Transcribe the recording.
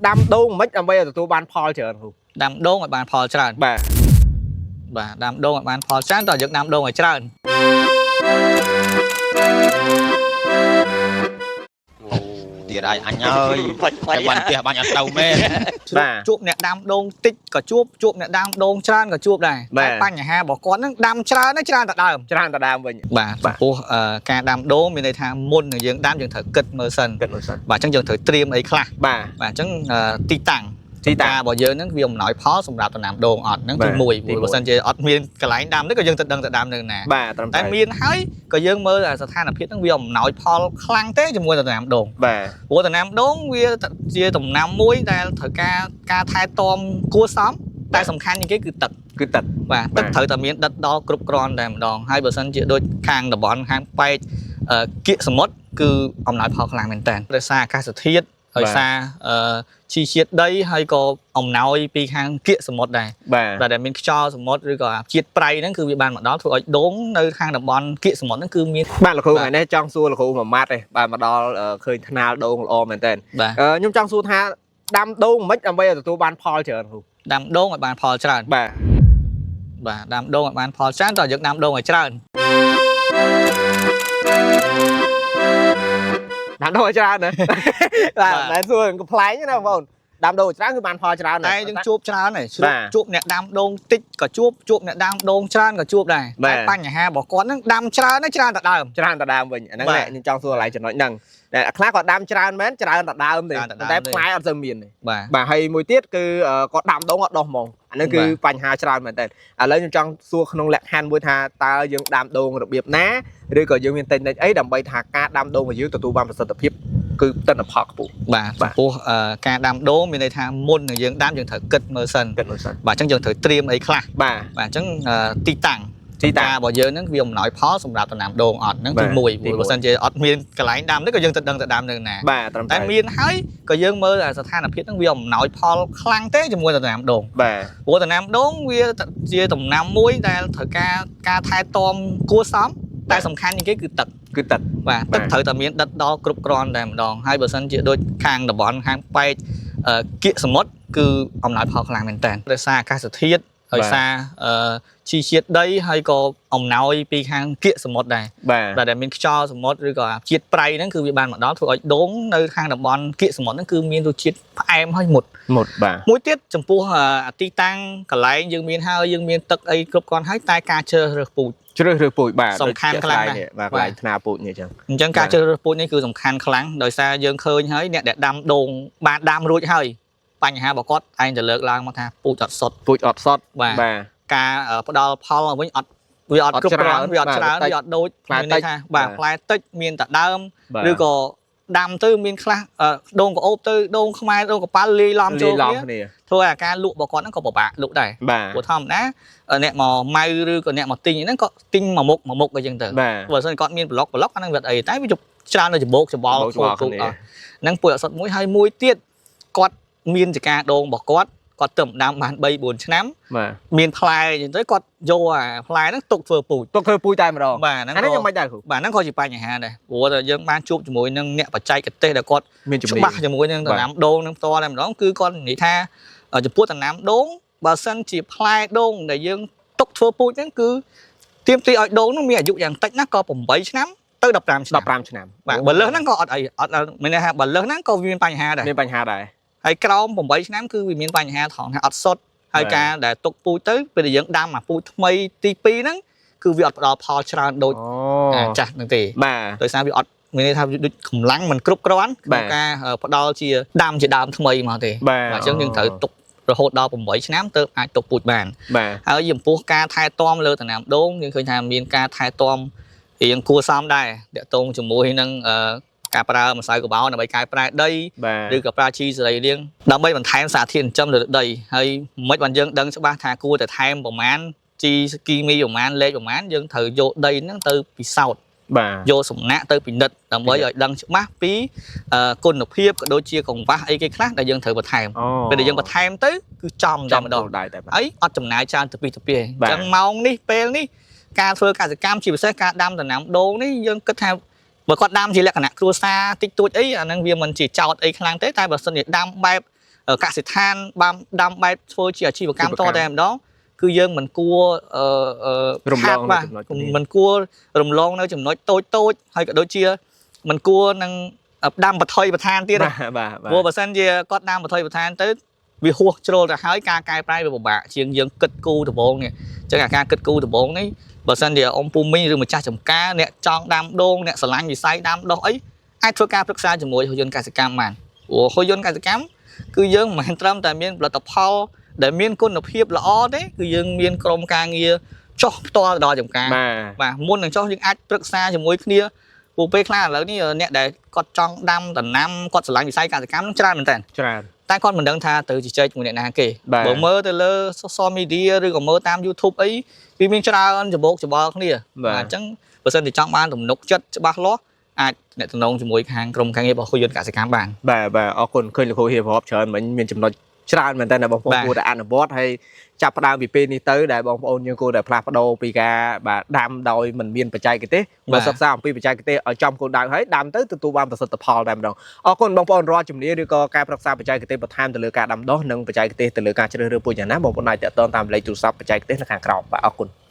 ដាំដូងមិនដើម្បីឲ្យទទួលបានផលច្រើនគ្រូ ដាំដូងឲ្យបានផលច្រើន បាទ បាទដាំដូងឲ្យបានផលច្រើនតើយើងដាំដូងឲ្យច្រើន ទៀតហើយអញអើយតែបាញ់ផ្ទះបាញ់អត់ទៅមែន បាទ ជួបអ្នកដាំដូងតិចក៏ជួបជួបអ្នកដាំដូងច្រើនក៏ជួបដែរ បាទ តែបញ្ហារបស់គាត់ហ្នឹងដាំច្រើនណាស់ច្រើនតែដើម ច្រើនតដើមវិញ បាទ បាទ ចំពោះការដាំដូងមានន័យថាមុននឹងយើងដាំយើងត្រូវគិតមើលសិន គិតមើលសិន បាទអញ្ចឹងយើងត្រូវត្រៀមអីខ្លះ បាទ បាទអញ្ចឹងទីតាំង ទីតាំង របស់យើងហ្នឹងវាអំណោយផលសម្រាប់ដំណាំដូងអត់ហ្នឹង បាទ ទី1 ទី ព្រោះបើសិនជាអត់មានកន្លែងដាំទេក៏យើងទៅដឹងទៅដាំនៅណា បាទត្រឹម តែ ត្រូវ មានហើយក៏យើងមើលអាស្ថានភាពហ្នឹងវាអំណោយផលខ្លាំងទេជាមួយនឹងដំណាំដូង បាទ ព្រោះដំណាំដូងវាជាដំណាំមួយដែលត្រូវការការថែទាំគួរសមតែសំខាន់ជាងគេគឺទឹក គឺទឹក បាទ បាទ ទឹកត្រូវតែមានដិតដល់គ្រប់គ្រាន់តែម្ដងហើយបើសិនជាដូចខាងតំបន់ខាងប៉ែកគៀកសមុទ្រគឺអំណោយផលខ្លាំងមែនតើដោយសារអាកាសធាតុដោយសារជីជាតិដីហើយក៏អំណោយពីខាងគៀកសមុទ្រដែរ បាទ ដែលមានខ្យល់សមុទ្រឬក៏ជាតិប្រៃហ្នឹងគឺវាបានមកដល់ធ្វើឲ្យដូងនៅខាងតំបន់គៀកសមុទ្រហ្នឹងគឺមាន បាទលោកគ្រូ បាទ ថ្ងៃនេះចង់សួរលោកគ្រូមួយម៉ាត់ទេបាទមកដល់ឃើញថ្នាលដូងល្អមែនតើ បាទ ខ្ញុំចង់សួរថាដាំដូងមិនដើម្បីឲ្យទទួលបានផលច្រើនគ្រូ ដាំដូងឲ្យបានផលច្រើន បាទ បាទដាំដូងឲ្យបានផលច្រើនតើយើងដាំដូងឲ្យច្រើន ដាំដូងឲ្យច្រើនណា បាទមិនមែនសួរកំប្លែងទេណាបងប្អូនដាំដូងឲ្យច្រើនគឺបានផលច្រើនណា តែយើងជួបច្រើនហើយជួប បាទ ជួបអ្នកដាំដូងតិចក៏ជួបជួបអ្នកដាំដូងច្រើនក៏ជួបដែរ បាទ តែបញ្ហារបស់គាត់ហ្នឹងដាំច្រើនណាស់ច្រើនតែដើម ច្រើនតដើមវិញអាហ្នឹង បាទ แหละខ្ញុំចង់សួរកន្លែងចំណុចហ្នឹងតែខ្លះក៏ដាំច្រើនមែនច្រើនតដើមទេ ច្រើនតែដើម តែផ្លែអត់សូវមានទេ បាទ បាទហើយមួយទៀតគឺគាត់ដាំដូងអត់ដោះហ្មងអាហ្នឹងគឺ បាទ បញ្ហាច្រើនមែនតើឥឡូវខ្ញុំចង់សួរក្នុងលក្ខខណ្ឌមួយថាតើយើងដាំដូងរបៀបណាឬក៏យើងមានតិចនិចអីដើម្បីថាការដាំដូងរបស់យើងទទួលបានប្រសិទ្ធភាពគឺទិន្នផលខ្ពស់ បាទ បាទ ចំពោះការដាំដូងមានន័យថាមុននឹងយើងដាំយើងត្រូវគិតមើលសិន គិតមើលសិន បាទអញ្ចឹងយើងត្រូវត្រៀមអីខ្លះ បាទ បាទអញ្ចឹងទីតាំង ទីតាំង របស់យើងហ្នឹងវាអំណោយផលសម្រាប់ដំណាំដូងអត់ហ្នឹង បាទ ទី1 ទី ព្រោះបើសិនជាអត់មានកន្លែងដាំទេក៏យើងទៅដឹងទៅដាំនៅណា បាទត្រឹម តែ ត្រូវ មានហើយក៏យើងមើលអាស្ថានភាពហ្នឹងវាអំណោយផលខ្លាំងទេជាមួយនឹងដំណាំដូង បាទ ព្រោះដំណាំដូងវាជាដំណាំមួយដែលត្រូវការការថែទាំគួរសមតែសំខាន់ជាងគេគឺទឹក គឺទឹក បាទ បាទ ទឹកត្រូវតែមានដិតដល់គ្រប់គ្រាន់តែម្ដងហើយបើសិនជាដូចខាងតំបន់ខាងប៉ែកគៀកសមុទ្រគឺអំណោយផលខ្លាំងមែនតើដោយសារអាកាសធាតុដោយសារជីជាតិដីហើយក៏អំណោយពីខាងគៀកសមុទ្រដែរ បាទ ដែលមានខ្យល់សមុទ្រឬក៏ជាតិប្រៃហ្នឹងគឺវាបានមកដល់ធ្វើឲ្យដូងនៅខាងតំបន់គៀកសមុទ្រហ្នឹងគឺមានរសជាតិផ្អែមហើយមុត មុតបាទ មួយទៀតចំពោះអាទីតាំងកន្លែងយើងមានហើយយើងមានទឹកអីគ្រប់គ្រាន់ហើយតែការជ្រើសរើសពូជ ជ្រើសរើសពូជបាទ សំខាន់ខ្លាំងណាស់ ដូចជាបាទកន្លែងថ្នាលពូជនេះអញ្ចឹង អញ្ចឹងការ បាទ ជ្រើសរើសពូជនេះគឺសំខាន់ខ្លាំងដោយសារយើងឃើញហើយអ្នកដែលដាំដូងបានដាំរួចហើយបញ្ហារបស់គាត់ឯងតែលើកឡើងមកថាពូជអត់សុទ្ធ ពូជអត់សត បាទ បាទ ការផ្ដល់ផលមកវិញអត់វាអត់ អត់ គ្រប់គ្រាន់ ច្រើន វាអត់ច្រើន បាទ វាអត់ដូច ផ្លែ មានន័យថា តិចបាទ បាទផ្លែតិចមានតែដើម បាទ ឬក៏ដាំទៅមានខ្លះដូងក្រអូបទៅដូងខ្មែរដូងកប៉ាល់លាយឡំចូល លាយឡំ គ្នា គ្នា ធ្វើឲ្យអាការលក់របស់គាត់ហ្នឹងក៏ពិបាកលក់ដែរ បាទ ព្រោះធម្មតាអ្នកមកម៉ៅឬក៏អ្នកមកទិញហ្នឹងក៏ទិញមួយមុខមួយមុខអីចឹងទៅ បាទ បើមិនគាត់មានប្លុកប្លុកអាហ្នឹងវាអត់អីតែវាច្រើននៅច្បោកច្បល់ ច្បោកច្បល់គ្នា អស់ហ្នឹងពួយអត់សុទ្ធមួយហើយមួយទៀតគាត់មានចការដូងរបស់គាត់គាត់ទៅដាំបាន3 4ឆ្នាំ បាទ មានផ្លែអញ្ចឹងទៅគាត់យកអាផ្លែហ្នឹងទុកធ្វើពូជ ទុកធ្វើពូជតែម្ដង បាទហ្នឹង អានេះ ក៏ យ៉ាងម៉េចដែរគ្រូ បាទហ្នឹងក៏ជាបញ្ហាដែរព្រោះតែយើងបានជួបជាមួយនឹងអ្នកបច្ចេកទេសដែលគាត់ មានជំនាញ ច្បាស់ជាមួយនឹង បាទ ដំណាំដូងនឹងផ្ទាល់តែម្ដងគឺគាត់និយាយថាចំពោះដំណាំដូងបើសិនជាផ្លែដូងដែលយើងទុកធ្វើពូជហ្នឹងគឺទាមទារឲ្យដូងហ្នឹងមានអាយុយ៉ាងតិចណាស់ក៏8ឆ្នាំទៅ15ឆ្នាំ 15ឆ្នាំ បាទបើលើសហ្នឹងក៏អត់អីអត់មានន័យថាបើលើសហ្នឹងក៏វាមានបញ្ហាដែរ មានបញ្ហាដែរ ហើយក្រោម8ឆ្នាំគឺវាមានបញ្ហាត្រង់ថាអត់សុទ្ធហើយ បាទ ការដែលទុកពូជទៅពេលដែលយើងដាំអាពូជថ្មីទី2ហ្នឹងគឺវាអត់ផ្ដល់ផលច្រើនដូច អូ អាចាស់ហ្នឹងទេ បាទ ដោយសារវាអត់មានន័យថាវាដូចកម្លាំងមិនគ្រប់គ្រាន់ បាទ ក្នុងការផ្ដល់ជាដើមជាដើមថ្មីមកទេ បាទ បាទអញ្ចឹងយើងត្រូវទុករហូតដល់8ឆ្នាំទើបអាចទុកពូជបាន បាទ ហើយចំពោះការថែទាំលើដំណាំដូងយើងឃើញថាមានការថែទាំរៀងគួរសមដែរតាក់ទងជាមួយនឹងការប្រើម្សៅកបោដើម្បីកែប្រែដី បាទ ឬក៏ប្រើជីសរីរាង្គដើម្បីបន្ថែមសារធាតុចិញ្ចឹមលើដីហើយមិនបានយើងដឹងច្បាស់ថាគួរតែថែមប្រមាណជីគីមីប្រមាណលេខប្រមាណយើងត្រូវយកដីហ្នឹងទៅពិសោធន៍ បាទ យកសំណាក់ទៅពិនិត្យដើម្បីឲ្យដឹងច្បាស់ពីគុណភាពក៏ដូចជាកង្វះអីគេខ្លះដែលយើងត្រូវបន្ថែម អូ ពេលដែលយើងបន្ថែមទៅគឺចំតែ ចំ ម្ដង ដៅតែម្ដង អីអត់ចំណាយច្រើនទៅពីទៅពីអ បាទ ញ្ចឹងម៉ោងនេះពេលនេះការធ្វើកសិកម្មជាពិសេសការដាំដំណាំដូងនេះយើងគិតថាបើគាត់ដាំជាលក្ខណៈគ្រួសារតិចតួចអីអាហ្នឹងវាមិនជាចោតអីខ្លាំងទេតែបើសិនជាដាំបែប កសិដ្ឋានបានដាំបែបធ្វើជាអាជីវកម្មតតែម្ដងគឺយើងមិនគួរអឺអឺ រំលង ខាតបាទ នៅចំណុចនេះ មិនគួររំលងនៅចំណុចតូចតូចៗហើយក៏ដូចជាមិនគួរនឹងដាំបថុយបន្ថานទៀតទេ បាទបាទបាទ ព្រោះបើសិនជាគាត់ដាំបថុយបន្ថานទៅវាហួសជ្រុលទៅហើយការកែប្រែវាពិបាកជាងយើងគិតគូរដំបូងនេះអញ្ចឹងអាការគិតគូរដំបូងនេះបើសិនជាអ៊ំពូមីងឬម្ចាស់ចំការអ្នកចង់ដាំដូងអ្នកស្រឡាញ់វិស័យដាំដុះអីអាចធ្វើការប្រឹក្សាជាមួយហ៊ុនយន្តកសិកម្មបានព្រោះហ៊ុនយន្តកសិកម្មគឺយើងមិនមែនត្រឹមតែមានផលិតផលដែលមានគុណភាពល្អទេគឺយើងមានក្រុមការងារចុះផ្ទាល់ទៅដល់ចំការ បាទ បាទមុននឹងចុះយើងអាចប្រឹក្សាជាមួយគ្នាព្រោះពេលខ្លះឥឡូវនេះអ្នកដែលគាត់ចង់ដាំដំណាំគាត់ស្រឡាញ់វិស័យកសិកម្មនឹងច្រើនមែនតើ ច្រើន តែគាត់មិនដឹងថាទៅជជែកជាមួយអ្នកណាគេ បាទ បើមើលទៅលើ social media ឬក៏មើលតាម YouTube អីវាមានច្រើនច្បោកច្បល់គ្នា បាទ អញ្ចឹងបើសិនជាចង់បានទំនុកចិត្តច្បាស់លាស់អាចអ្នកតំណងជាមួយខាងក្រុមការងាររបស់ហ៊ុនយន្តកសិកម្មបាន បាទបាទអរគុណឃើញលោកគ្រូហៀបរាប់ច្រើនមិញមានចំណុចច្រើនមែនតើដែលបងប្អូន បាទ គួរតែអនុវត្តហើយចាប់ផ្ដើមពីពេលនេះទៅដែលបងប្អូនយើងគួរតែផ្លាស់ប្ដូរពីការបាទដាំដោយមិនមានបច្ចេកទេស បាទ មកសិក្សាអំពីបច្ចេកទេសឲ្យចំគោលដៅហើយដាំទៅទទួលបានប្រសិទ្ធផលតែម្ដងអរគុណបងប្អូនរាល់ជំនាញឬក៏ការប្រឹក្សាបច្ចេកទេសបន្ថែមទៅលើការដាំដុះនិងបច្ចេកទេសទៅលើការជ្រើសរើសពូជយ៉ាងណាបងប្អូនអាចតាក់ទងតាមលេខទូរស័ព្ទបច្ចេកទេសនៅខាងក្រោមបាទអរគុណ។